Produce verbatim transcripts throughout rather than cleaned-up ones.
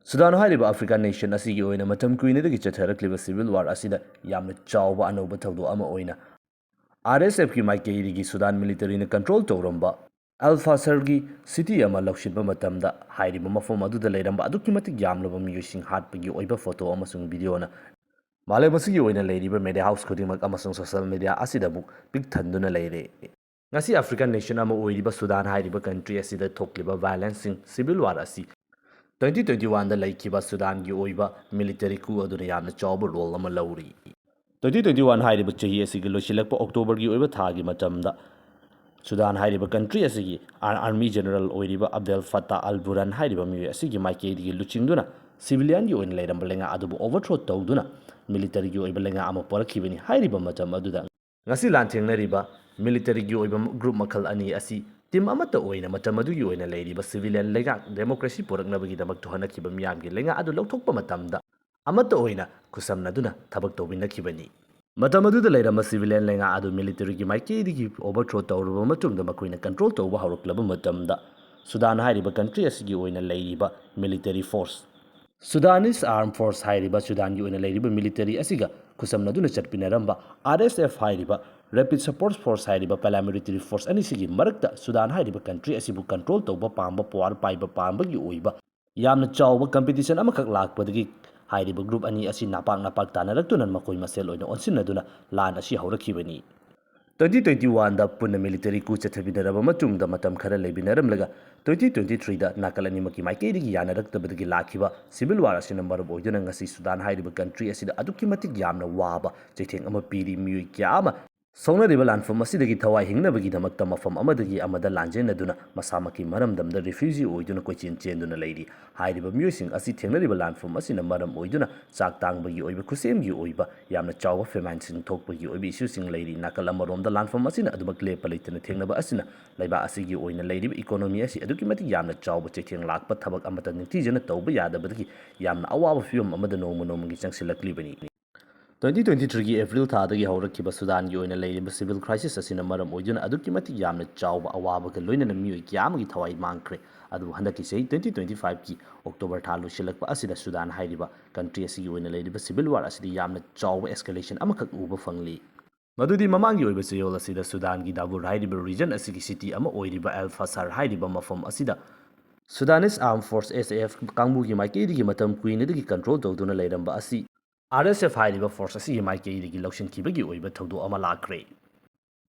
Sudan ꯍꯥꯏꯔꯤꯕ African nation ꯑꯁꯤꯒꯤ ꯑꯣꯏꯅ ꯃꯇꯝ ꯀꯨꯏꯅꯗꯒꯤ ꯆꯠꯊꯔꯛꯂꯤꯕ ꯁꯤꯚꯤꯜ ꯋꯥꯔ ꯑꯁꯤꯗ ꯌꯥꯝꯅ ꯆꯥꯎꯕ ꯑꯅꯧꯕ ꯊꯧꯗꯣꯛ ꯑꯃ ꯑꯣꯏꯅ ꯑꯥꯔ ꯑꯦꯁ ꯑꯦꯐꯀꯤ ꯃꯥꯏꯀꯩꯗꯒꯤ ꯁꯨꯗꯥꯟ ꯃꯤꯂꯤꯇꯔꯤꯅ ꯀꯟꯇ꯭ꯔꯣꯜ ꯇꯧꯔꯝꯕ ꯑꯜ ꯐꯥꯁꯔꯒꯤ ꯁꯤꯇꯤ ꯑꯃ ꯂꯧꯁꯤꯟꯕ ꯃꯇꯝꯗ ꯍꯥꯏꯔꯤꯕ ꯃꯐꯝ ꯑꯗꯨꯗ ꯂꯩꯔꯝꯕ ꯑꯗꯨꯛꯀꯤ ꯃꯇꯤꯛ ꯌꯥꯝꯂꯕ ꯃꯤꯑꯣꯏꯁꯤꯡ ꯍꯥꯠꯄꯒꯤ ꯑꯣꯏꯕ ꯐꯣꯇꯣ ꯑꯃꯁꯨꯡ ꯚꯤꯗꯤꯑꯣꯅ ꯃꯥꯂꯦꯝ ꯑꯁꯤꯒꯤ ꯑꯣꯏꯅ ꯂꯩꯔꯤꯕ ꯃꯦꯗꯤꯌꯥ ꯍꯥꯎꯁ ꯈꯨꯗꯤꯡꯃꯛ ꯑꯃꯁꯨꯡ ꯁꯣꯁꯤꯌꯦꯜ ꯃꯦꯗꯤꯌꯥ ꯑꯁꯤꯗꯕꯨ ꯄꯤꯛ ꯊꯟꯗꯨꯅ ꯂꯩꯔꯦ꯫ ꯉꯁꯤ ꯑꯐ꯭ꯔꯤꯀꯥꯟ ꯅꯦꯁꯟ ꯑꯃ ꯑꯣꯏꯔꯤꯕ ꯁꯨꯗꯥꯟ ꯍꯥꯏꯔꯤꯕ ꯀꯟꯇ꯭ꯔꯤ ꯑꯁꯤꯗ ꯊꯣꯛꯂꯤꯕ ꯚꯥꯏꯑꯣꯂꯦꯟꯁꯁꯤꯡ, ꯁꯤꯚꯤꯜ ꯋꯥꯔ ꯑꯁꯤ twenty twenty oneꯗ ꯂꯩꯈꯤꯕ ꯁꯨꯗꯥꯟꯒꯤ ꯑꯣꯏꯕ ꯃꯤꯂꯤꯇꯔꯤ ꯀꯨ ꯑꯗꯨꯅ ꯌꯥꯝꯅ ꯆꯥꯎꯕ ꯔꯣꯜ ꯑꯃ ꯂꯧꯔꯤ꯫ Twenty twenty one ꯍꯥꯏꯔꯤꯕ ꯆꯍꯤ ꯑꯁꯤꯒꯤ ꯂꯣꯏꯁꯤꯜꯂꯛꯄ ꯑꯣꯛꯇꯣꯕꯔꯒꯤ ꯑꯣꯏꯕ ꯊꯥꯒꯤ ꯃꯇꯝꯗ ꯁꯨꯗꯥꯟ ꯍꯥꯏꯔꯤꯕ ꯀꯟꯇ꯭ꯔꯤ ꯑꯁꯤꯒꯤ ꯑꯥꯔ-, ꯑꯥꯔꯃꯤ ꯖꯦꯅꯔꯦꯜ ꯑꯣꯏꯔꯤꯕ ꯑꯕꯗꯦꯜ ꯐꯠꯇꯥ ꯑꯜ ꯕꯨꯔꯥꯟ ꯍꯥꯏꯔꯤꯕ ꯃꯤꯑꯣꯏ ꯑꯁꯤꯒꯤ ꯃꯥꯏꯀꯩꯗꯒꯤ ꯂꯨꯆꯤꯡꯗꯨꯅ ꯁꯤꯚꯤꯂꯤꯌꯟꯒꯤ ꯑꯣꯏꯅ ꯂꯩꯔꯝꯕ ꯂꯩꯉꯥꯛ ꯑꯗꯨꯕꯨ ꯑꯣꯚꯔꯊ꯭ꯔꯣ ꯇꯧꯗꯨꯅ ꯃꯤꯂꯤꯇꯔꯤꯒꯤ ꯑꯣꯏꯕ ꯂꯩꯉꯥꯛ ꯑꯃ ꯄꯣꯔꯛꯈꯤꯕꯅꯤ꯫ ꯍꯥꯏꯔꯤꯕ ꯃꯇꯝ ꯑꯗꯨꯗ ꯉꯁꯤ ꯂꯥꯟꯊꯦꯡꯅꯔꯤꯕ ꯃꯤꯂꯤꯇꯔꯤꯒꯤ ꯑꯣꯏꯕ ꯒ꯭ꯔꯨꯞ ꯃꯈꯜ ꯑꯅꯤ ꯑꯁꯤ ꯇꯤꯝ ꯑꯃꯠꯇ ꯑꯣꯏꯅ ꯃꯇꯝ ꯑꯗꯨꯒꯤ ꯑꯣꯏꯅ ꯂꯩꯔꯤꯕ ꯁꯤꯚꯤꯂꯤꯌꯟ ꯂꯩꯉꯥꯛ ꯗꯦꯃꯣꯀ꯭ꯔꯦꯁꯤ ꯄꯨꯔꯛꯅꯕꯒꯤꯗꯃꯛ ꯊꯣꯛꯍꯟꯅꯈꯤꯕ ꯃꯤꯌꯥꯝꯒꯤ ꯂꯩꯉꯥꯛ ꯑꯗꯨ ꯂꯧꯊꯣꯛꯄ ꯃꯇꯝꯗ ꯑꯃꯠꯇ ꯑꯣꯏꯅ ꯈꯨꯠꯁꯝꯅꯗꯨꯅ ꯊꯕꯛ ꯇꯧꯃꯤꯟꯅꯈꯤꯕꯅꯤ꯫ ꯃꯇꯝ ꯑꯗꯨꯗ ꯂꯩꯔꯝꯕ ꯁꯤꯚꯤꯂꯤꯌꯟ ꯂꯩꯉꯥꯛ ꯑꯗꯨ ꯃꯤꯂꯤꯇꯔꯤꯒꯤ ꯃꯥꯏꯀꯩꯗꯒꯤ ꯑꯣꯚꯔꯊ꯭ꯔꯣ ꯇꯧꯔꯕ ꯃꯇꯨꯡꯗ ꯃꯈꯣꯏꯅ ꯀꯟꯇ꯭ꯔꯣꯜ ꯇꯧꯕ ꯍꯧꯔꯛꯂꯕ ꯃꯇꯝꯗ ꯁꯨꯗꯥꯟ ꯍꯥꯏꯔꯤꯕ ꯀꯟꯇ꯭ꯔꯤ ꯑꯁꯤꯒꯤ ꯑꯣꯏꯅ ꯂꯩꯔꯤꯕ ꯃꯤꯂꯤꯇꯔꯤ ꯐꯣꯔꯁ, ꯁꯨꯗꯥꯅꯤꯁ ꯑꯥꯔꯝ ꯐꯣꯔꯁ ꯍꯥꯏꯔꯤꯕ ꯁꯨꯗꯥꯟꯒꯤ ꯑꯣꯏꯅ ꯂꯩꯔꯤꯕ ꯃꯤꯂꯤꯇꯔꯤ ꯑꯁꯤꯒ ꯈꯨꯠꯁꯝꯅꯗꯨꯅ ꯆꯠꯃꯤꯟꯅꯔꯝꯕ ꯑꯥꯔ ꯑꯦꯁ ꯑꯦꯐ ꯍꯥꯏꯔꯤꯕ ꯔꯦꯄꯤꯗ ꯁꯄꯣꯔꯠ ꯐꯣꯔꯁ ꯍꯥꯏꯔꯤꯕ ꯄꯦꯔꯥꯃꯤꯂꯤꯇꯔꯤ ꯐꯣꯔꯁ ꯑꯅꯤꯁꯤꯒꯤ ꯃꯔꯛꯇ ꯁꯨꯗꯥꯟ ꯍꯥꯏꯔꯤꯕ ꯀꯟꯇ꯭ꯔꯤ ꯑꯁꯤꯕꯨ ꯀꯟꯇ꯭ꯔꯣꯜ ꯇꯧꯕ ꯄꯥꯝꯕ, ꯄꯋꯥꯔ ꯄꯥꯏꯕ ꯄꯥꯝꯕꯒꯤ ꯑꯣꯏꯕ ꯌꯥꯝꯅ ꯆꯥꯎꯕ ꯀꯝꯄꯤꯇꯤꯁꯟ ꯑꯃꯈꯛ ꯂꯥꯛꯄꯗꯒꯤ ꯍꯥꯏꯔꯤꯕ ꯒ꯭ꯔꯨꯞ ꯑꯅꯤ ꯑꯁꯤ ꯅꯥꯄꯥꯛ ꯅꯥꯄꯥꯛ ꯇꯥꯅꯔꯛꯇꯨꯅ ꯃꯈꯣꯏ ꯃꯁꯦꯜ ꯑꯣꯏꯅ ꯑꯣꯟꯁꯤꯟꯅꯗꯨꯅ ꯂꯥꯟ ꯑꯁꯤ ꯍꯧꯔꯛꯈꯤꯕꯅꯤ꯫ Twenty twenty oneꯗ ꯄꯨꯟꯅ ꯃꯤꯂꯤꯇꯔꯤ ꯀꯨ ꯆꯠꯊꯃꯤꯟꯅꯔꯕ ꯃꯇꯨꯡꯗ ꯃꯇꯝ ꯈꯔ ꯂꯩꯃꯤꯟꯅꯔꯝꯂꯒ twenty twenty threeꯗ ꯅꯥꯀꯜ ꯑꯅꯤꯃꯛꯀꯤ ꯃꯥꯏꯀꯩꯗꯒꯤ ꯌꯥꯅꯔꯛꯇꯕꯗꯒꯤ ꯂꯥꯛꯈꯤꯕ ꯁꯤꯚꯤꯜ ꯋꯥꯔ ꯑꯁꯤꯅ ꯃꯔꯝ ꯑꯣꯏꯗꯨꯅ ꯉꯁꯤ ꯁꯨꯗꯥꯟ ꯍꯥꯏꯔꯤꯕ ꯀꯟꯇ꯭ꯔꯤ ꯑꯁꯤꯗ ꯑꯗꯨꯛꯀꯤ ꯃꯇꯤꯛ ꯌꯥꯝꯅ ꯋꯥꯕ ꯆꯩꯊꯦꯡ ꯑꯃ ꯄꯤꯔꯤ꯫ ꯃꯤꯑꯣꯏ ꯀꯌꯥ ꯑꯃ ꯁꯣꯛꯅꯔꯤꯕ ꯂꯥꯟꯐꯝ ꯑꯁꯤꯗꯒꯤ ꯊꯋꯥꯏ ꯍꯤꯡꯅꯕꯒꯤꯗꯃꯛꯇ ꯃꯐꯝ ꯑꯃꯗꯒꯤ ꯑꯃꯗ ꯂꯥꯟꯖꯦꯟꯅꯗꯨꯅ ꯃꯁꯥꯃꯛꯀꯤ ꯃꯔꯝꯗꯝꯗ ꯔꯤꯐ꯭ꯌꯨꯖꯤ ꯑꯣꯏꯗꯨꯅ ꯀꯣꯏꯆꯦꯟ ꯆꯦꯟꯗꯨꯅ ꯂꯩꯔꯤ꯫ ꯍꯥꯏꯔꯤꯕ ꯃꯤꯑꯣꯏꯁꯤꯡ ꯑꯁꯤ ꯊꯦꯡꯅꯔꯤꯕ ꯂꯥꯟꯐꯝ ꯑꯁꯤꯅ ꯃꯔꯝ ꯑꯣꯏꯗꯨꯅ ꯆꯥꯛ ꯇꯥꯡꯕꯒꯤ ꯑꯣꯏꯕ, ꯈꯨꯠꯁꯦꯝꯒꯤ ꯑꯣꯏꯕ ꯌꯥꯝꯅ ꯆꯥꯎꯕ ꯐꯦꯃꯥꯏꯟꯁꯤꯡ ꯊꯣꯛꯄꯒꯤ ꯑꯣꯏꯕ ꯏꯁꯨꯁꯤꯡ ꯂꯩꯔꯤ꯫ ꯅꯥꯀꯜ ꯑꯃꯔꯣꯝꯗ ꯂꯥꯟꯐꯝ ꯑꯁꯤꯅ ꯑꯗꯨꯃꯛ ꯂꯦꯞꯄ ꯂꯩꯇꯅ ꯊꯦꯡꯅꯕ ꯑꯁꯤꯅ ꯂꯩꯕꯥꯛ ꯑꯁꯤꯒꯤ ꯑꯣꯏꯅ ꯂꯩꯔꯤꯕ ꯏꯀꯣꯅꯣꯃꯤ ꯑꯁꯤ ꯑꯗꯨꯛꯀꯤ ꯃꯇꯤꯛ ꯌꯥꯝꯅ ꯆꯥꯎꯕ ꯆꯩꯊꯦꯡ ꯂꯥꯛꯄ ꯊꯕꯛ ꯑꯃꯠꯇ ꯅꯤꯡꯊꯤꯖꯅ ꯇꯧꯕ ꯌꯥꯗꯕꯗꯒꯤ ꯌꯥꯝꯅ ꯑꯋꯥꯕ ꯐꯤꯕꯝ ꯑꯃꯗ ꯅꯣꯡꯃ ꯅꯣꯡꯃꯒꯤ ꯆꯪꯁꯤꯜꯂꯛꯂꯤꯕꯅꯤ꯫ Twenty twenty threeꯒꯤ April ꯊꯥꯗꯒꯤ ꯍꯧꯔꯛꯈꯤꯕ ꯁꯨꯗꯥꯟꯒꯤ ꯑꯣꯏꯅ ꯂꯩꯔꯤꯕ ꯁꯤꯚꯤꯜ ꯀ꯭ꯔꯥꯏꯁꯤꯁ ꯑꯁꯤꯅ ꯃꯔꯝ ꯑꯣꯏꯗꯨꯅ ꯑꯗꯨꯛꯀꯤ ꯃꯇꯤꯛ ꯌꯥꯝꯅ ꯆꯥꯎꯕ ꯑꯋꯥꯕꯒ ꯂꯣꯏꯅꯅ ꯃꯤꯑꯣꯏ ꯀꯌꯥ ꯑꯃꯒꯤ ꯊꯋꯥꯏ ꯃꯥꯡꯈ꯭ꯔꯦ꯫ ꯑꯗꯨꯕꯨ ꯍꯟꯗꯛꯀꯤ ꯆꯍꯤ twenty twenty five ꯀꯤ October ꯊꯥ ꯂꯣꯏꯁꯤꯜꯂꯛꯄ ꯑꯁꯤꯗ ꯁꯨꯗꯥꯟ ꯍꯥꯏꯔꯤꯕ country ꯑꯁꯤꯒꯤ ꯑꯣꯏꯅ ꯂꯩꯔꯤꯕ civil war ꯑꯁꯤꯗ ꯌꯥꯝꯅ ꯆꯥꯎꯕ escalation ꯑꯃꯈꯛ ꯎꯕ ꯐꯪꯂꯤ꯫ ꯃꯗꯨꯗꯤ ꯃꯃꯥꯡꯒꯤ ꯑꯣꯏꯕ ꯆꯌꯣꯜ ꯑꯁꯤꯗ ꯁꯨꯗꯥꯟꯒꯤ ꯗꯥꯕꯨꯔ ꯍꯥꯏꯔꯤꯕ region ꯑꯁꯤꯒꯤ city ꯑꯃ ꯑꯣꯏꯔꯤꯕ ꯑꯦꯜ ꯐꯁꯔ ꯍꯥꯏꯔꯤꯕ ꯃꯐꯝ ꯑꯁꯤꯗ Sudanese Armed Force, S A F, ꯀꯥꯡꯕꯨꯒꯤ ꯃꯥꯏꯀꯩꯗꯒꯤ ꯃꯇꯝ ꯀꯨꯏꯅꯗꯒꯤ control ꯇꯧꯗꯨꯅ ꯂꯩꯔꯝꯕ ꯑꯁꯤ R S F ꯍꯥꯏꯔꯤꯕ force ꯑꯁꯤꯒꯤ ꯃꯥꯏꯀꯩꯗꯒꯤ ꯂꯧꯁꯤꯟꯈꯤꯕꯒꯤ ꯑꯣꯏꯕ ꯊꯧꯗꯣꯛ ꯑꯃ ꯂꯥꯛꯈ꯭ꯔꯦ꯫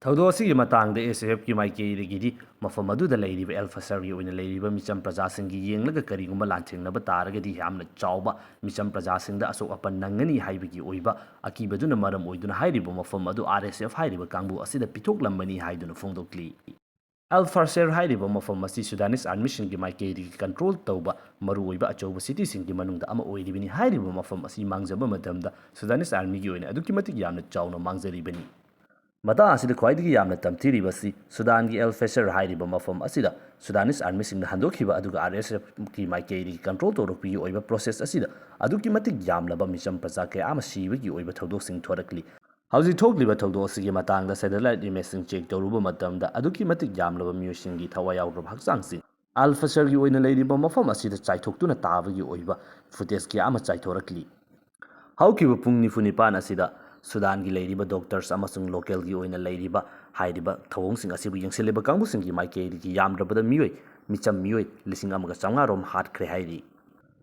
ꯊꯧꯗꯣꯛ ꯑꯁꯤꯒꯤ ꯃꯇꯥꯡꯗ S A F ꯀꯤ ꯃꯥꯏꯀꯩꯗꯒꯤꯗꯤ ꯃꯐꯝ ꯑꯗꯨꯗ ꯂꯩꯔꯤꯕ ꯑꯦꯜ ꯐꯁꯔꯒꯤ ꯑꯣꯏꯅ ꯂꯩꯔꯤꯕ ꯃꯤꯆꯝ ꯄ꯭ꯔꯖꯥꯁꯤꯡꯒꯤ ꯌꯦꯡꯂꯒ ꯀꯔꯤꯒꯨꯝꯕ ꯂꯥꯟꯊꯦꯡꯅꯕ ꯇꯥꯔꯒꯗꯤ ꯌꯥꯝꯅ ꯆꯥꯎꯕ ꯃꯤꯆꯝ ꯄ꯭ꯔꯖꯥꯁꯤꯡꯗ ꯑꯁꯣꯛ ꯑꯄꯟ ꯅꯪꯒꯅꯤ ꯍꯥꯏꯕꯒꯤ ꯑꯣꯏꯕ ꯑꯀꯤꯕꯗꯨꯅ ꯃꯔꯝ ꯑꯣꯏꯗꯨꯅ ꯍꯥꯏꯔꯤꯕ ꯃꯐꯝ ꯑꯗꯨ R S F ꯍꯥꯏꯔꯤꯕ ꯀꯥꯡꯕꯨ ꯑꯁꯤꯗ ꯄꯤꯊꯣꯛꯂꯝꯕꯅꯤ ꯍꯥꯏꯗꯨꯅ ꯐꯣꯡꯗꯣꯛꯂꯤ꯫ ꯑꯦꯜ ꯐꯁꯔ ꯍꯥꯏꯔꯤꯕ ꯃꯐꯝ ꯑꯁꯤ Sudanese armyꯁꯤꯡꯒꯤ ꯃꯥꯏꯀꯩꯗꯒꯤ control ꯇꯧꯕ ꯃꯔꯨꯑꯣꯏꯕ ꯑꯆꯧꯕ cityꯁꯤꯡꯒꯤ ꯃꯅꯨꯡꯗ ꯑꯃ ꯑꯣꯏꯔꯤꯕꯅꯤ꯫ ꯍꯥꯏꯔꯤꯕ ꯃꯐꯝ ꯑꯁꯤ ꯃꯥꯡꯖꯕ ꯃꯇꯝꯗ Sudanese armyꯒꯤ ꯑꯣꯏꯅ ꯑꯗꯨꯛꯀꯤ ꯃꯇꯤꯛ ꯌꯥꯝꯅ ꯆꯥꯎꯅ ꯃꯥꯡꯖꯔꯤꯕꯅꯤ꯫ ꯃꯇꯥꯡ ꯑꯁꯤꯗ ꯈ꯭ꯋꯥꯏꯗꯒꯤ ꯌꯥꯝꯅ ꯇꯝꯊꯤꯔꯤꯕ ꯑꯁꯤ ꯁꯨꯗꯥꯟꯒꯤ ꯑꯦꯜ ꯐꯁꯔ ꯍꯥꯏꯔꯤꯕ ꯃꯐꯝ ꯑꯁꯤꯗ Sudanese armyꯁꯤꯡꯅ ꯍꯟꯗꯣꯛꯈꯤꯕ ꯑꯗꯨꯒ R S Fꯀꯤ ꯃꯥꯏꯀꯩꯗꯒꯤ control ꯇꯧꯔꯛꯄꯒꯤ ꯑꯣꯏꯕ process ꯑꯁꯤꯗ ꯑꯗꯨꯛꯀꯤ ꯃꯇꯤꯛ ꯌꯥꯝꯂꯕ ꯃꯤꯆꯝ ꯄ꯭ꯔꯖꯥ ꯀꯌꯥ ꯑꯃ ꯁꯤꯕꯒꯤ ꯑꯣꯏꯕ ꯊꯧꯗꯣꯛꯁꯤꯡ ꯊꯣꯔꯛꯂꯤ꯫ ꯍꯧꯖꯤꯛ ꯊꯣꯛꯂꯤꯕ ꯊꯧꯗꯣꯛ ꯑꯁꯤꯒꯤ ꯃꯇꯥꯡꯗ satellite imageꯁꯤꯡ check ꯇꯧꯔꯨꯕ ꯃꯇꯝꯗ ꯑꯗꯨꯛꯀꯤ ꯃꯇꯤꯛ ꯌꯥꯝꯂꯕ ꯃꯤꯑꯣꯏꯁꯤꯡꯒꯤ ꯊꯋꯥꯏ ꯌꯥꯎꯗ꯭ꯔꯕ ꯍꯛꯆꯥꯡꯁꯤꯡ ꯑꯦꯜ ꯐꯁꯔꯒꯤ ꯑꯣꯏꯅ ꯂꯩꯔꯤꯕ ꯃꯐꯝ ꯑꯁꯤꯗ ꯆꯥꯏꯊꯣꯛꯇꯨꯅ ꯇꯥꯕꯒꯤ ꯑꯣꯏꯕ footage ꯀꯌꯥ ꯑꯃ ꯆꯥꯏꯊꯣꯔꯛꯂꯤ꯫ ꯍꯧꯈꯤꯕ ꯄꯨꯡ ꯅꯤꯐꯨ ꯅꯤꯄꯥꯟ ꯑꯁꯤꯗ ꯁꯨꯗꯥꯟꯒꯤ ꯂꯩꯔꯤꯕ doctors ꯑꯃꯁꯨꯡ localꯒꯤ ꯑꯣꯏꯅ ꯂꯩꯔꯤꯕ ꯍꯥꯏꯔꯤꯕ ꯊꯧꯑꯣꯡꯁꯤꯡ ꯑꯁꯤꯕꯨ ꯌꯦꯡꯁꯤꯜꯂꯤꯕ ꯀꯥꯡꯕꯨꯁꯤꯡꯒꯤ ꯃꯥꯏꯀꯩꯗꯒꯤ ꯌꯥꯝꯗ꯭ꯔꯕꯗ ꯃꯤꯑꯣꯏ, ꯃꯤꯆꯝ ꯃꯤꯑꯣꯏ ꯂꯤꯁꯤꯡ ꯑꯃꯒ ꯆꯥꯝꯃꯉꯥ ꯔꯣꯝ ꯍꯥꯠꯈ꯭ꯔꯦ ꯍꯥꯏꯔꯤ꯫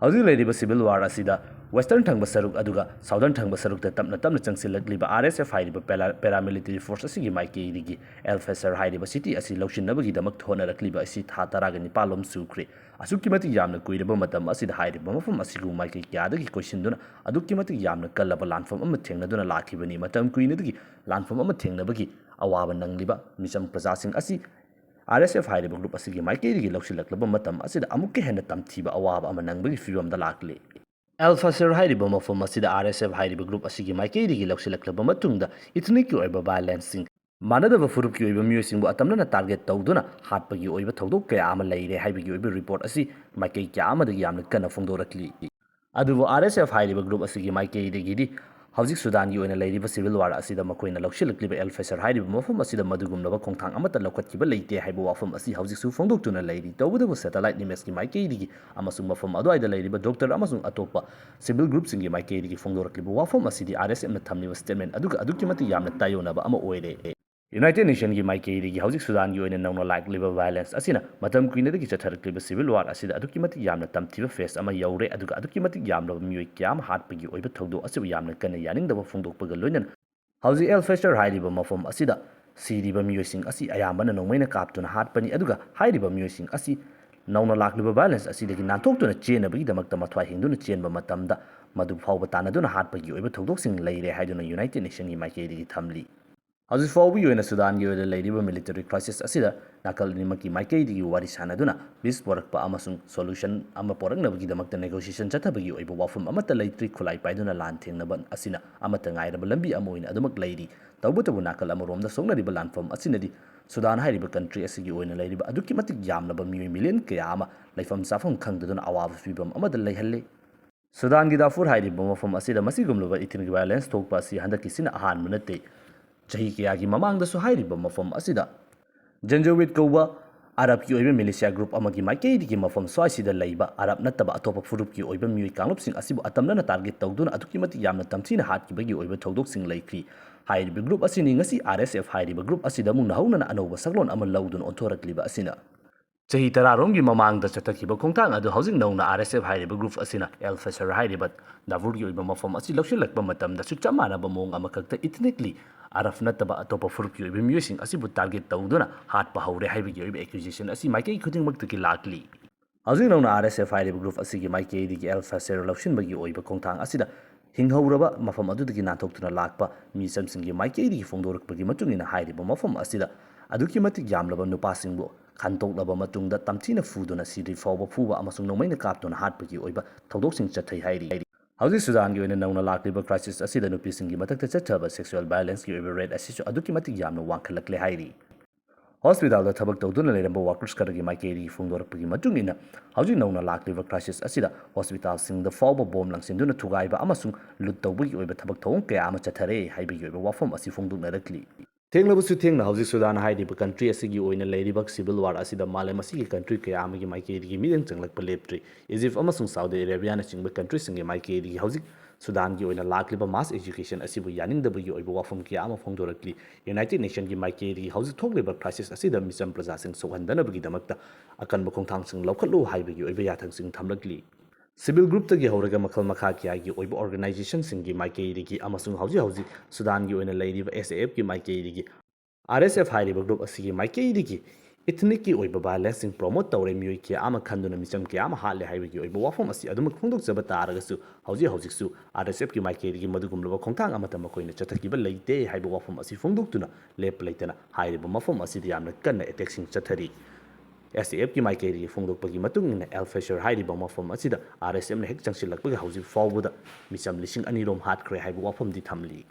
ꯍꯧꯖꯤꯛ ꯂꯩꯔꯤꯕ civil war ꯑꯁꯤꯗ western ꯊꯪꯕ ꯁꯔꯨꯛ ꯑꯗꯨꯒ southern ꯊꯪꯕ ꯁꯔꯨꯛꯇ ꯇꯞꯅ ꯇꯞꯅ ꯆꯪꯁꯤꯜꯂꯛꯂꯤꯕ R S F ꯍꯥꯏꯔꯤꯕ ꯄꯦꯂꯥ-, paramilitary force ꯑꯁꯤꯒꯤ ꯃꯥꯏꯀꯩꯗꯒꯤ ꯑꯦꯜ ꯐꯦꯁꯔ ꯍꯥꯏꯔꯤꯕ city ꯑꯁꯤ ꯂꯧꯁꯤꯟꯅꯕꯒꯤꯗꯃꯛ ꯍꯣꯠꯅꯔꯛꯂꯤꯕ ꯑꯁꯤ ꯊꯥ ꯇꯔꯥꯒ ꯅꯤꯄꯥꯜ ꯂꯣꯝ ꯁꯨꯈ꯭ꯔꯦ꯫ ꯑꯁꯨꯛꯀꯤ ꯃꯇꯤꯛ ꯌꯥꯝꯅ ꯀꯨꯏꯔꯕ ꯃꯇꯝ ꯑꯁꯤꯗ ꯍꯥꯏꯔꯤꯕ ꯃꯐꯝ ꯑꯁꯤꯕꯨ ꯃꯥꯏꯀꯩ ꯀꯌꯥꯗꯒꯤ ꯀꯣꯏꯁꯤꯟꯗꯨꯅ ꯑꯗꯨꯛꯀꯤ ꯃꯇꯤꯛ ꯌꯥꯝꯅ ꯀꯜꯂꯕ ꯂꯥꯟꯐꯝ ꯑꯃ ꯊꯦꯡꯅꯗꯨꯅ ꯂꯥꯛꯈꯤꯕꯅꯤ꯫ ꯃꯇꯝ ꯀꯨꯏꯅꯗꯒꯤ ꯂꯥꯟꯐꯝ ꯑꯃ ꯊꯦꯡꯅꯕꯒꯤ ꯑꯋꯥꯕ ꯅꯪꯂꯤꯕ ꯃꯤꯆꯝ ꯄ꯭ꯔꯖꯥꯁꯤꯡ ꯑꯁꯤ R S F ꯍꯥꯏꯔꯤꯕ group ꯑꯁꯤꯒꯤ ꯃꯥꯏꯀꯩꯗꯒꯤ ꯂꯧꯁꯤꯜꯂꯛꯂꯕ ꯃꯇꯝ ꯑꯁꯤꯗ ꯑꯃꯨꯛꯀ ꯍꯦꯟꯅ ꯇꯝꯊꯤꯕ ꯑꯋꯥꯕ ꯑꯃ ꯅꯪꯕꯒꯤ ꯐꯤꯕꯝꯗ ꯂꯥꯛꯂꯤ꯫ ꯑꯦꯜ ꯐꯁꯔ ꯍꯥꯏꯔꯤꯕ ꯃꯐꯝ ꯑꯁꯤꯗ R S F ꯍꯥꯏꯔꯤꯕ group ꯑꯁꯤꯒꯤ ꯃꯥꯏꯀꯩꯗꯒꯤ ꯂꯧꯁꯤꯜꯂꯛꯂꯕ ꯃꯇꯨꯡꯗ ethnicꯀꯤ ꯑꯣꯏꯕ violenceꯁꯤꯡ, ꯃꯥꯟꯅꯗꯕ ꯐꯨꯔꯨꯞꯀꯤ ꯑꯣꯏꯕ ꯃꯤꯑꯣꯏꯁꯤꯡꯕꯨ ꯑꯇꯝꯅꯅ target ꯇꯧꯗꯨꯅ ꯍꯥꯠꯄꯒꯤ ꯑꯣꯏꯕ ꯊꯧꯗꯣꯛ ꯀꯌꯥ ꯑꯃ ꯂꯩꯔꯦ ꯍꯥꯏꯕꯒꯤ ꯑꯣꯏꯕ report ꯑꯁꯤ ꯃꯥꯏꯀꯩ ꯀꯌꯥ ꯑꯃꯗꯒꯤ ꯌꯥꯝꯅ ꯀꯟꯅ ꯐꯣꯡꯗꯣꯔꯛꯂꯤ꯫ ꯑꯗꯨꯕꯨ R S F ꯍꯥꯏꯔꯤꯕ group ꯑꯁꯤꯒꯤ ꯃꯥꯏꯀꯩꯗꯒꯤꯗꯤ ꯍꯧꯖꯤꯛ ꯁꯨꯗꯥꯟꯒꯤ ꯑꯣꯏꯅ ꯂꯩꯔꯤꯕ civil war ꯑꯁꯤꯗ ꯃꯈꯣꯏꯅ ꯂꯧꯁꯤꯜꯂꯛꯂꯤꯕ ꯑꯦꯜ ꯐꯦꯁꯔ ꯍꯥꯏꯔꯤꯕ ꯃꯐꯝ ꯑꯁꯤꯗ ꯃꯗꯨꯒꯨꯝꯂꯕ ꯈꯣꯡꯊꯥꯡ ꯑꯃꯠꯇ ꯂꯧꯈꯠꯈꯤꯕ ꯂꯩꯇꯦ ꯍꯥꯏꯕ ꯋꯥꯐꯝ ꯑꯁꯤ ꯍꯧꯖꯤꯛꯁꯨ ꯐꯣꯡꯗꯣꯛꯇꯨꯅ ꯂꯩꯔꯤ꯫ ꯇꯧꯕꯇꯕꯨ satellite imageꯀꯤ ꯃꯥꯏꯀꯩꯗꯒꯤ ꯑꯃꯁꯨꯡ ꯃꯐꯝ ꯑꯗꯨꯋꯥꯏꯗ ꯂꯩꯔꯤꯕ doctor ꯑꯃꯁꯨꯡ ꯑꯇꯣꯞꯄ civil groupꯁꯤꯡꯒꯤ ꯃꯥꯏꯀꯩꯗꯒꯤ ꯐꯣꯡꯗꯣꯔꯛꯂꯤꯕ ꯋꯥꯐꯝ ꯑꯁꯤꯗꯤ RSFꯅ ꯊꯝꯂꯤꯕ statement ꯑꯗꯨꯒ ꯑꯗꯨꯛꯀꯤ ꯃꯇꯤꯛ ꯌꯥꯝꯅ ꯇꯥꯏꯑꯣꯟꯅꯕ ꯑꯃ ꯑꯣꯏꯔꯦ꯫ United Nationꯒꯤ ꯃꯥꯏꯀꯩꯗꯒꯤ ꯍꯧꯖꯤꯛ ꯁꯨꯗꯥꯟꯒꯤ ꯑꯣꯏꯅ ꯅꯧꯅ ꯂꯥꯛꯂꯤꯕ violence ꯑꯁꯤꯅ ꯃꯇꯝ ꯀꯨꯏꯅꯗꯒꯤ ꯆꯠꯊꯔꯛꯂꯤꯕ civil war ꯑꯁꯤꯗ ꯑꯗꯨꯛꯀꯤ ꯃꯇꯤꯛ ꯌꯥꯝꯅ ꯇꯝꯊꯤꯕ phase ꯑꯃ ꯌꯧꯔꯦ, ꯑꯗꯨꯒ ꯑꯗꯨꯛꯀꯤ ꯃꯇꯤꯛ ꯌꯥꯝꯂꯕ ꯃꯤꯑꯣꯏ ꯀꯌꯥ ꯑꯃ ꯍꯥꯠꯄꯒꯤ ꯑꯣꯏꯕ ꯊꯧꯗꯣꯛ ꯑꯁꯤꯕꯨ ꯌꯥꯝꯅ ꯀꯟꯅ ꯌꯥꯅꯤꯡꯗꯕ ꯐꯣꯡꯗꯣꯛꯄꯒ ꯂꯣꯏꯅꯅ ꯍꯧꯖꯤꯛ ꯑꯦꯜ ꯐꯦꯁꯔ ꯍꯥꯏꯔꯤꯕ ꯃꯐꯝ ꯑꯁꯤꯗ ꯁꯤꯔꯤꯕ ꯃꯤꯑꯣꯏꯁꯤꯡ ꯑꯁꯤ ꯑꯌꯥꯝꯕꯅ ꯅꯣꯡꯃꯩꯅ ꯀꯥꯞꯇꯨꯅ ꯍꯥꯠꯄꯅꯤ, ꯑꯗꯨꯒ ꯍꯥꯏꯔꯤꯕ ꯃꯤꯑꯣꯏꯁꯤꯡ ꯑꯁꯤ ꯅꯧꯅ ꯂꯥꯛꯂꯤꯕ violence ꯑꯁꯤꯗꯒꯤ ꯅꯥꯟꯊꯣꯛꯇꯨꯅ ꯆꯦꯟꯅꯕꯒꯤꯗꯃꯛꯇ ꯃꯊ꯭ꯋꯥꯏ ꯍꯤꯡꯗꯨꯅ ꯆꯦꯟꯕ ꯃꯇꯝꯗ ꯃꯗꯨ ꯐꯥꯎꯕ ꯇꯥꯟꯅꯗꯨꯅ ꯍꯥꯠꯄꯒꯤ ꯑꯣꯏꯕ ꯊꯧꯗꯣꯛꯁꯤꯡ ꯂꯩꯔꯦ ꯍꯥꯏꯗꯨꯅ United Nationꯒꯤ ꯃꯥꯏꯀꯩꯗꯒꯤ ꯊꯝꯂꯤ꯫ ꯍꯧꯖꯤꯛ ꯐꯥꯎꯕꯒꯤ ꯑꯣꯏꯅ ꯁꯨꯗꯥꯟꯒꯤ ꯑꯣꯏꯅ ꯂꯩꯔꯤꯕ military crisis ꯑꯁꯤꯗ ꯅꯥꯀꯜ ꯑꯅꯤꯃꯛꯀꯤ ꯃꯥꯏꯀꯩꯗꯒꯤ ꯋꯥꯔꯤ ꯁꯥꯅꯗꯨꯅ peace ꯄꯨꯔꯛꯄ ꯑꯃꯁꯨꯡ solution ꯑꯃ ꯄꯨꯔꯛꯅꯕꯒꯤꯗꯃꯛꯇ negotiation ꯆꯠꯊꯕꯒꯤ ꯑꯣꯏꯕ ꯋꯥꯐꯝ ꯑꯃꯠꯇ ꯂꯩꯇ꯭ꯔꯤ꯫ ꯈꯨꯠꯂꯥꯏ ꯄꯥꯏꯗꯨꯅ ꯂꯥꯟ ꯊꯦꯡꯅꯕ ꯑꯁꯤꯅ ꯑꯃꯠꯇ ꯉꯥꯏꯔꯕ ꯂꯝꯕꯤ ꯑꯃ ꯑꯣꯏꯅ ꯑꯗꯨꯃꯛ ꯂꯩꯔꯤ꯫ ꯇꯧꯕꯇꯕꯨ ꯅꯥꯀꯜ ꯑꯃꯔꯣꯝꯗ ꯁꯣꯛꯅꯔꯤꯕ ꯂꯥꯟꯐꯝ ꯑꯁꯤꯅꯗꯤ ꯁꯨꯗꯥꯟ ꯍꯥꯏꯔꯤꯕ country ꯑꯁꯤꯒꯤ ꯑꯣꯏꯅ ꯂꯩꯔꯤꯕ ꯑꯗꯨꯛꯀꯤ ꯃꯇꯤꯛ ꯌꯥꯝꯂꯕ ꯃꯤꯑꯣꯏ million ꯀꯌꯥ ꯑꯃ ꯂꯩꯐꯝ ꯆꯥꯐꯝ ꯈꯪꯗꯗꯨꯅ ꯑꯋꯥꯕ ꯐꯤꯕꯝ ꯑꯃꯗ ꯂꯩꯍꯜꯂꯤ꯫ ꯁꯨꯗꯥꯟꯒꯤ ꯗꯥꯔꯐꯨꯔ ꯍꯥꯏꯔꯤꯕ ꯃꯐꯝ ꯑꯁꯤꯗ ꯃꯁꯤꯒꯨꯝꯂꯕ ethnic violence ꯊꯣꯛꯄ ꯑꯁꯤ ꯍꯟꯗꯛꯀꯤꯁꯤꯅ ꯑꯍꯥꯟꯕ ꯅꯠꯇꯦ꯫ ꯆꯍꯤ ꯀꯌꯥꯒꯤ ꯃꯃꯥꯡꯗꯁꯨ ꯍꯥꯏꯔꯤꯕ ꯃꯐꯝ ꯑꯁꯤꯗ ꯖꯦꯟꯖꯣꯋꯤꯠ ꯀꯧꯕ ꯑꯔꯕꯀꯤ ꯑꯣꯏꯕ militia group ꯑꯃꯒꯤ ꯃꯥꯏꯀꯩꯗꯒꯤ ꯃꯐꯝ ꯁ꯭ꯋꯥꯏꯁꯤꯗ ꯂꯩꯕ ꯑꯔꯕ ꯅꯠꯇꯕ ꯑꯇꯣꯞꯄ ꯐꯨꯔꯨꯞꯀꯤ ꯑꯣꯏꯕ ꯃꯤꯑꯣꯏ ꯀꯥꯡꯂꯨꯞꯁꯤꯡ ꯑꯁꯤꯕꯨ ꯑꯇꯝꯅꯅ target ꯇꯧꯗꯨꯅ ꯑꯗꯨꯛꯀꯤ ꯃꯇꯤꯛ ꯌꯥꯝꯅ ꯇꯝꯊꯤꯅ ꯍꯥꯠꯈꯤꯕꯒꯤ ꯑꯣꯏꯕ ꯊꯧꯗꯣꯛꯁꯤꯡ ꯂꯩꯈ꯭ꯔꯤ꯫ ꯍꯥꯏꯔꯤꯕ group ꯑꯁꯤꯅꯤ ꯉꯁꯤ RSF ꯍꯥꯏꯔꯤꯕ group ꯑꯁꯤꯗ ꯑꯃꯨꯛ ꯅꯧꯍꯧꯅꯅ ꯑꯅꯧꯕ ꯁꯛꯂꯣꯟ ꯑꯃ ꯂꯧꯗꯨꯅ ꯑꯣꯟꯊꯣꯔꯛꯂꯤꯕ ꯑꯁꯤꯅ꯫ ꯆꯍꯤ ꯇꯔꯥꯔꯣꯝꯒꯤ ꯃꯃꯥꯡꯗ ꯆꯠꯊꯈꯤꯕ ꯈꯣꯡꯊꯥꯡ ꯑꯗꯨ ꯍꯧꯖꯤꯛ ꯅꯧꯅ RSF ꯍꯥꯏꯔꯤꯕ group ꯑꯁꯤꯅ ꯑꯦꯜ ꯐꯦꯁꯔ ꯍꯥꯏꯔꯤꯕ ꯗꯥꯔꯐꯨꯔꯒꯤ ꯑꯣꯏꯕ ꯃꯐꯝ ꯑꯁꯤ ꯂꯧꯁꯤꯜꯂꯛꯄ ꯃꯇꯝꯗꯁꯨ ꯆꯞ ꯃꯥꯟꯅꯕ ꯃꯑꯣꯡ ꯑꯃꯈꯛꯇ ethnically ꯑꯔꯕ ꯅꯠꯇꯕ ꯑꯇꯣꯞꯄ ꯐꯨꯔꯨꯞꯀꯤ ꯑꯣꯏꯕ ꯃꯤꯑꯣꯏꯁꯤꯡ ꯑꯁꯤꯕꯨ target ꯇꯧꯗꯨꯅ ꯍꯥꯠꯄ ꯍꯧꯔꯦ ꯍꯥꯏꯕꯒꯤ ꯑꯣꯏꯕ accusation ꯑꯁꯤ ꯃꯥꯏꯀꯩ ꯈꯨꯗꯤꯡꯃꯛꯇꯒꯤ ꯂꯥꯛꯂꯤ꯫ ꯍꯧꯖꯤꯛ ꯅꯧꯅ RSF ꯍꯥꯏꯔꯤꯕ group ꯑꯁꯤꯒꯤ ꯃꯥꯏꯀꯩꯗꯒꯤ ꯑꯦꯜ ꯐꯦꯁꯔ ꯂꯧꯁꯤꯟꯕꯒꯤ ꯑꯣꯏꯕ ꯈꯣꯡꯊꯥꯡ ꯑꯁꯤꯗ ꯍꯤꯡꯍꯧꯔꯕ ꯃꯐꯝ ꯑꯗꯨꯗꯒꯤ ꯅꯥꯟꯊꯣꯛꯇꯨꯅ ꯂꯥꯛꯄ ꯃꯤꯆꯝꯁꯤꯡꯒꯤ ꯃꯥꯏꯀꯩꯗꯒꯤ ꯐꯣꯡꯗꯣꯔꯛꯄꯒꯤ ꯃꯇꯨꯡ ꯏꯟꯅ ꯍꯥꯏꯔꯤꯕ ꯃꯐꯝ ꯑꯁꯤꯗ ꯑꯗꯨꯛꯀꯤ ꯃꯇꯤꯛ ꯌꯥꯝꯂꯕ ꯅꯨꯄꯥꯁꯤꯡꯕꯨ ꯈꯟꯇꯣꯛꯂꯕ ꯃꯇꯨꯡꯗ ꯇꯝꯊꯤꯅ ꯐꯨꯗꯨꯅ ꯁꯤꯗ꯭ꯔꯤ ꯐꯥꯎꯕ ꯐꯨꯕ ꯑꯃꯁꯨꯡ ꯅꯣꯡꯃꯩꯅ ꯀꯥꯞꯇꯨꯅ ꯍꯥꯠꯄꯒꯤ ꯑꯣꯏꯕ ꯊꯧꯗꯣꯛꯁꯤꯡ ꯆꯠꯊꯩ ꯍꯥꯏꯔꯤ꯫ ꯍꯧꯖꯤꯛ ꯁꯨꯗꯥꯟꯒꯤ ꯑꯣꯏꯅ ꯅꯧꯅ ꯂꯥꯛꯂꯤꯕ crisis ꯑꯁꯤꯗ ꯅꯨꯄꯤꯁꯤꯡꯒꯤ ꯃꯊꯛꯇ ꯆꯠꯊꯕ sexual violenceꯀꯤ ꯑꯣꯏꯕ rate ꯑꯁꯤꯁꯨ ꯑꯗꯨꯛꯀꯤ ꯃꯇꯤꯛ ꯌꯥꯝꯅ ꯋꯥꯡꯈꯠꯂꯛꯂꯦ ꯍꯥꯏꯔꯤ꯫ ꯍꯣꯁꯄꯤꯇꯥꯜꯗ ꯊꯕꯛ ꯇꯧꯗꯨꯅ ꯂꯩꯔꯝꯕ ꯋꯥꯔꯀꯔꯁ ꯈꯔꯒꯤ ꯃꯥꯏꯀꯩꯗꯒꯤ ꯐꯣꯡꯗꯣꯔꯛꯄꯒꯤ ꯃꯇꯨꯡ ꯏꯟꯅ, ꯍꯧꯖꯤꯛ ꯅꯧꯅ ꯂꯥꯛꯂꯤꯕ ꯀ꯭ꯔꯥꯏꯁꯤꯁ ꯑꯁꯤꯗ ꯍꯣꯁꯄꯤꯇꯥꯜꯁꯤꯡꯗ ꯐꯥꯎꯕ ꯕꯣꯝ ꯂꯪꯁꯤꯟꯗꯨꯅ ꯊꯨꯒꯥꯏꯕ ꯑꯃꯁꯨꯡ ꯂꯨꯠ ꯇꯧꯕꯒꯤ ꯑꯣꯏꯕ ꯊꯕꯛ ꯊꯧꯑꯣꯡ ꯀꯌꯥ ꯑꯃ ꯆꯠꯊꯔꯦ ꯍꯥꯏꯕꯒꯤ ꯑꯣꯏꯕ ꯋꯥꯐꯝ ꯑꯁꯤ ꯐꯣꯡꯗꯣꯛꯅꯔꯛꯂꯤ꯫ ꯊꯦꯡꯂꯕꯁꯨ ꯊꯦꯡꯅ ꯍꯧꯖꯤꯛ ꯁꯨꯗꯥꯟ ꯍꯥꯏꯔꯤꯕ ꯀꯟꯇ꯭ꯔꯤ ꯑꯁꯤꯒꯤ ꯑꯣꯏꯅ ꯂꯩꯔꯤꯕ ꯁꯤꯚꯤꯜ ꯋꯥꯔ ꯑꯁꯤꯗ ꯃꯥꯂꯦꯝ ꯑꯁꯤꯒꯤ ꯀꯟꯇ꯭ꯔꯤ ꯀꯌꯥ ꯑꯃꯒꯤ ꯃꯥꯏꯀꯩꯗꯒꯤ ꯃꯤꯠꯌꯦꯡ ꯆꯪꯂꯛꯄ ꯂꯦꯞꯇ꯭ꯔꯤ꯫ ꯏꯖꯤꯞ ꯑꯃꯁꯨꯡ ꯁꯥꯎꯗꯤ ꯑꯔꯦꯕꯤꯌꯥꯅꯆꯤꯡꯕ ꯀꯟꯇ꯭ꯔꯤꯁꯤꯡꯒꯤ ꯃꯥꯏꯀꯩꯗꯒꯤ ꯍꯧꯖꯤꯛ ꯁꯨꯗꯥꯟꯒꯤ ꯑꯣꯏꯅ ꯂꯥꯛꯂꯤꯕ ꯃꯥꯁ ꯑꯦꯖꯤꯇꯦꯁꯟ ꯑꯁꯤꯕꯨ ꯌꯥꯅꯤꯡꯗꯕꯒꯤ ꯑꯣꯏꯕ ꯋꯥꯐꯝ ꯀꯌꯥ ꯑꯃ ꯐꯣꯡꯗꯣꯔꯛꯂꯤ꯫ ꯌꯨꯅꯥꯏꯇꯦꯗ ꯅꯦꯁꯟꯒꯤ ꯃꯥꯏꯀꯩꯗꯒꯤ ꯍꯧꯖꯤꯛ ꯊꯣꯛꯂꯤꯕ ꯀ꯭ꯔꯥꯏꯁꯤꯁ ꯑꯁꯤꯗ ꯃꯤꯆꯝ ꯄ꯭ꯔꯖꯥꯁꯤꯡ ꯁꯣꯛꯍꯟꯗꯅꯕꯒꯤꯗꯃꯛꯇ ꯑꯀꯟꯕ ꯈꯣꯡꯊꯥꯡꯁꯤꯡ ꯂꯧꯈꯠꯂꯨ ꯍꯥꯏꯕꯒꯤ ꯑꯣꯏꯕ ꯌꯥꯊꯪꯁꯤꯡ ꯊꯝꯂꯛꯂꯤ꯫ ꯁꯤꯚꯤꯜ ꯒ꯭ꯔꯨꯞꯇꯒꯤ ꯍꯧꯔꯒ ꯃꯈꯜ ꯃꯈꯥ ꯀꯌꯥꯒꯤ ꯑꯣꯏꯕ ꯑꯣꯔꯒꯅꯥꯏꯖꯦꯁꯟꯁꯤꯡꯒꯤ ꯃꯥꯏꯀꯩꯗꯒꯤ ꯑꯃꯁꯨꯡ ꯍꯧꯖꯤꯛ ꯍꯧꯖꯤꯛ ꯁꯨꯗꯥꯟꯒꯤ ꯑꯣꯏꯅ ꯂꯩꯔꯤꯕ ꯑꯦꯁ ꯑꯦ ꯑꯦꯐꯀꯤ ꯃꯥꯏꯀꯩꯗꯒꯤ, ꯑꯥꯔ ꯑꯦꯁ ꯑꯦꯐ ꯍꯥꯏꯔꯤꯕ ꯒ꯭ꯔꯨꯞ ꯑꯁꯤꯒꯤ ꯃꯥꯏꯀꯩꯗꯒꯤ ꯏꯊꯅꯤꯛꯀꯤ ꯑꯣꯏꯕ ꯚꯥꯏꯂꯦꯟꯁꯁꯤꯡ ꯄ꯭ꯔꯣꯃꯣꯠ ꯇꯧꯔꯦ, ꯃꯤꯑꯣꯏ ꯀꯌꯥ ꯑꯃ ꯈꯟꯗꯨꯅ ꯃꯤꯆꯝ ꯀꯌꯥ ꯑꯃ ꯍꯥꯠꯂꯦ ꯍꯥꯏꯕꯒꯤ ꯑꯣꯏꯕ ꯋꯥꯐꯝ ꯑꯁꯤ ꯑꯗꯨꯃꯛ ꯐꯣꯡꯗꯣꯛꯆꯕ ꯇꯥꯔꯒꯁꯨ, ꯍꯧꯖꯤꯛ ꯍꯧꯖꯤꯛꯁꯨ ꯑꯥꯔ ꯑꯦꯁ ꯑꯦꯐꯀꯤ ꯃꯥꯏꯀꯩꯗꯒꯤ ꯃꯗꯨꯒꯨꯝꯂꯕ ꯈꯣꯡꯊꯥꯡ ꯑꯃꯠꯇ ꯃꯈꯣꯏꯅ ꯆꯠꯊꯈꯤꯕ ꯂꯩꯇꯦ ꯍꯥꯏꯕ ꯋꯥꯐꯝ ꯑꯁꯤ ꯐꯣꯡꯗꯣꯛꯇꯨꯅ ꯂꯦꯞꯄ ꯂꯩꯇꯅ ꯍꯥꯏꯔꯤꯕ ꯃꯐꯝ ꯑꯁꯤꯗ ꯌꯥꯝꯅ ꯀꯟꯅ ꯑꯦꯇꯦꯛꯁꯤꯡ ꯆꯠꯊꯔꯤ꯫ ꯑꯦꯁ ꯑꯦ ꯑꯦꯐꯀꯤ ꯃꯥꯏꯀꯩꯗꯒꯤ ꯐꯣꯡꯗꯣꯛꯄꯒꯤ ꯃꯇꯨꯡ ꯏꯟꯅ, ꯑꯦꯜ ꯐꯦꯁꯔ ꯍꯥꯏꯔꯤꯕ ꯃꯐꯝ ꯑꯁꯤꯗ ꯑꯥꯔ ꯑꯦꯁ ꯑꯦꯐꯅ ꯍꯦꯛ ꯆꯪꯁꯤꯜꯂꯛꯄꯒ ꯍꯧꯖꯤꯛ ꯐꯥꯎꯕꯗ ꯃꯤꯆꯝ ꯂꯤꯁꯤꯡ ꯑꯅꯤ ꯔꯣꯝ ꯍꯥꯠꯈ꯭ꯔꯦ ꯍꯥꯏꯕ ꯋꯥꯐꯝꯗꯤ ꯊꯝꯂꯤ꯫